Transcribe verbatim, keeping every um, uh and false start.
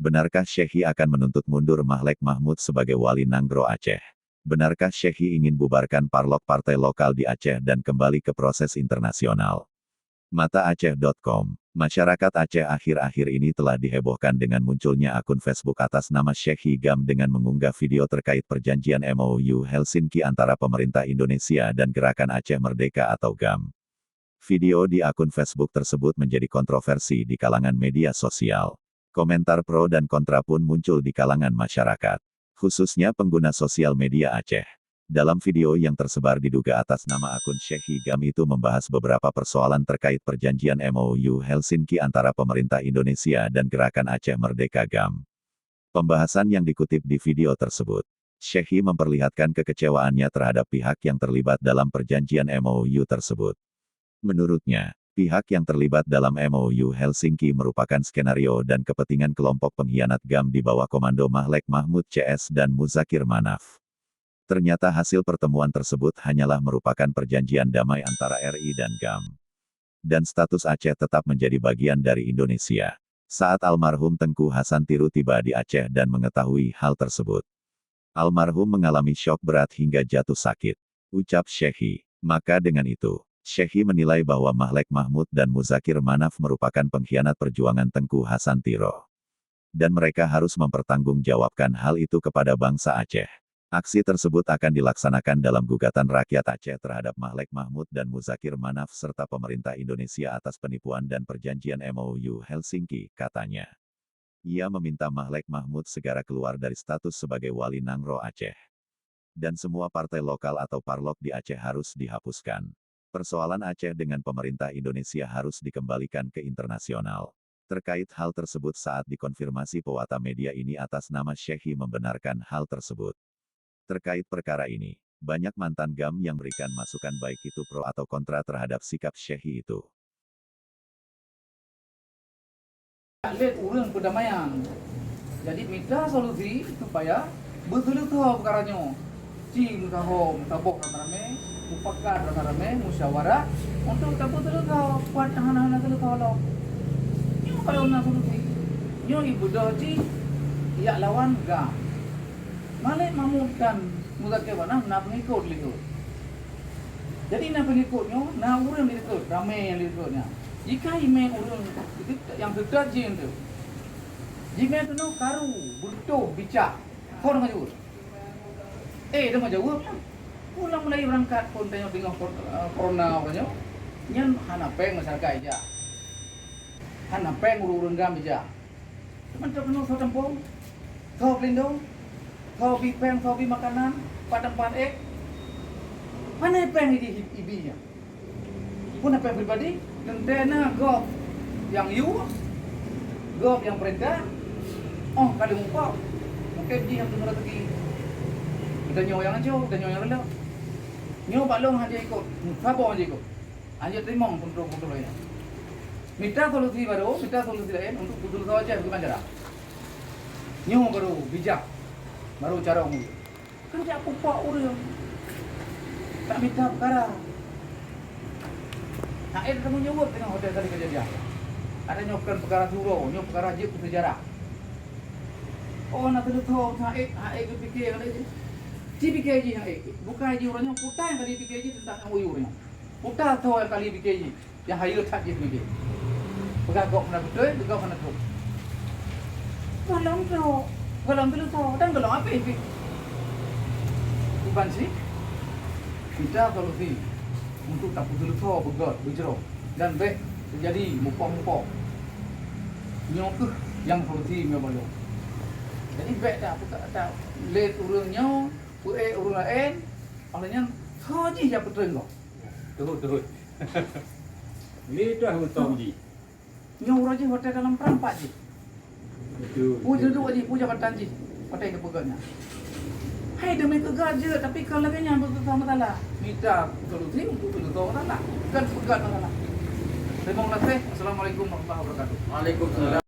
Benarkah Syekhi akan menuntut mundur Mahlek Mahmud sebagai wali nanggroe Aceh? Benarkah Syekhi ingin bubarkan parlok partai lokal di Aceh dan kembali ke proses internasional? Mata Aceh dot com. Masyarakat Aceh akhir-akhir ini telah dihebohkan dengan munculnya akun Facebook atas nama Syekhi gam dengan mengunggah video terkait perjanjian M O U Helsinki antara pemerintah Indonesia dan Gerakan Aceh Merdeka atau gam. Video di akun Facebook tersebut menjadi kontroversi di kalangan media sosial. Komentar pro dan kontra pun muncul di kalangan masyarakat, khususnya pengguna sosial media Aceh. Dalam video yang tersebar diduga atas nama akun Syekhi gam itu membahas beberapa persoalan terkait perjanjian M O U Helsinki antara pemerintah Indonesia dan Gerakan Aceh Merdeka gam. Pembahasan yang dikutip di video tersebut, Syekhi memperlihatkan kekecewaannya terhadap pihak yang terlibat dalam perjanjian M O U tersebut. Menurutnya, pihak yang terlibat dalam M O U Helsinki merupakan skenario dan kepentingan kelompok pengkhianat gam di bawah komando Mahlek Mahmud C S dan Muzakir Manaf. Ternyata hasil pertemuan tersebut hanyalah merupakan perjanjian damai antara R I dan gam. Dan status Aceh tetap menjadi bagian dari Indonesia. Saat almarhum Tengku Hasan Tiro tiba di Aceh dan mengetahui hal tersebut, almarhum mengalami syok berat hingga jatuh sakit, ucap Syekhi. Maka dengan itu, Syekhi menilai bahwa Mahlek Mahmud dan Muzakir Manaf merupakan pengkhianat perjuangan Tengku Hasan Tiro. Dan mereka harus mempertanggungjawabkan hal itu kepada bangsa Aceh. Aksi tersebut akan dilaksanakan dalam gugatan rakyat Aceh terhadap Mahlek Mahmud dan Muzakir Manaf serta pemerintah Indonesia atas penipuan dan perjanjian M O U Helsinki, katanya. Ia meminta Mahlek Mahmud segera keluar dari status sebagai wali nanggroe Aceh. Dan semua partai lokal atau parlok di Aceh harus dihapuskan. Persoalan Aceh dengan pemerintah Indonesia harus dikembalikan ke internasional. Terkait hal tersebut, saat dikonfirmasi pewarta media ini atas nama Syekhi membenarkan hal tersebut. Terkait perkara ini, banyak mantan gam yang berikan masukan baik itu pro atau kontra terhadap sikap Syekhi itu. Lét ureuëng peudamaian. Jadi mita solusi supaya beuseuleusoe peukara nyoe. Ci meusaho, meusaboh ramé-ramé, mupakat ramé-ramé, musyawarah untuk tabeuseuleusoe buet nyang hana-hana seuleusoe lom. Nyoe ka lom na solusi. Nyoe ibeudôh jih jak lawan gam. Malék Mahmud dan Muzakir Manaf na peungikot likot. Jadi na peungikot nyoe, na ureuëng likot, ramé nyang likot nyan. Jika imé ureuëng nyang teutat jih tu, jimé keunoe karu, beutôh, bicak, kon ka jaweueb. Eh, teuma jaweueb. Ulang mulai beurangkat pun tanyoe teungoh kor-, eh, corona uroe nyoe, nyan hana péng masyarakat ija. Hana péng ureuëng-ureuëng gam ija. Teuma trok keunoe soe tampông, soe pelindong, soe bi péng, soe bi makanan, pat teumpat ék. Hana péng ibi, ibi nyan. Pun hana péng pribadi, teuntée na gob nyang yue, gob nyang peurintah, óh ka lheueh mupok, mungken jih nyang teungoh raseuki. Geutanyoe nyang ancô, geutanyoe nyang reulok. Nyoe bak lôn hana ikot, saboh hana ikot. Hana teurimong peuntroe-peuntroe laén. Mita solusi barô, mita solusi laén untuk peuseuleusoe Aceh bagaimana cara. Nyoe barô bijak, barô carông. Kan jak pupok ureuëng. Tak mita peukara. Hana ék teumeujaweueb teungoh hotel tadi keujadian. Ada nyoe bukan peukara syuroe, nyoe peukara jeuet keu seujarah. Oh, na teuleusoe, hana ék, hana ék geupike, hana ék. Ci pike jih hana ék. Bukai jih uroe nyoe, putai kali pike jih teuntang nyang uyueng nyoe. Putai soe nyang kali pike jih. Nyang hayeue that jih nibak. Peugah gob hana beutôi, peugah hana trok. Gohlom trok, gohlom teuleusoe, dan gohlom habéh pih. Kiban sih, mita solusi untuk tapeuteuleusoe beugöt, beujroh, dan bék teujadi mupok-mupok. Nyoe kheueh nyang solusi meunyoe bak lôn. Jadi bék ta-, ta-, ta-, lét ureuëng nyoe, peuék ureuëng laén, óh lheueh nyan soe jih nyang peutreun gob. Tuhut, tuhut. Lé dah mantong jih. Nyoe uroe jih watée dalam peurang pat jih. Betul, peue betul. Juduk jih, peue jabatan jih, watée geupeugah nyan. Hai, deumi keu geuh jeuet, tapi kon lagée nyan beutôi masalah. Mita solusi untuk beutôi masalah, bukan peugah masalah. Terima kasih. Assalamualaikum warahmatullahi wabarakatuh. Waalaikumsalam.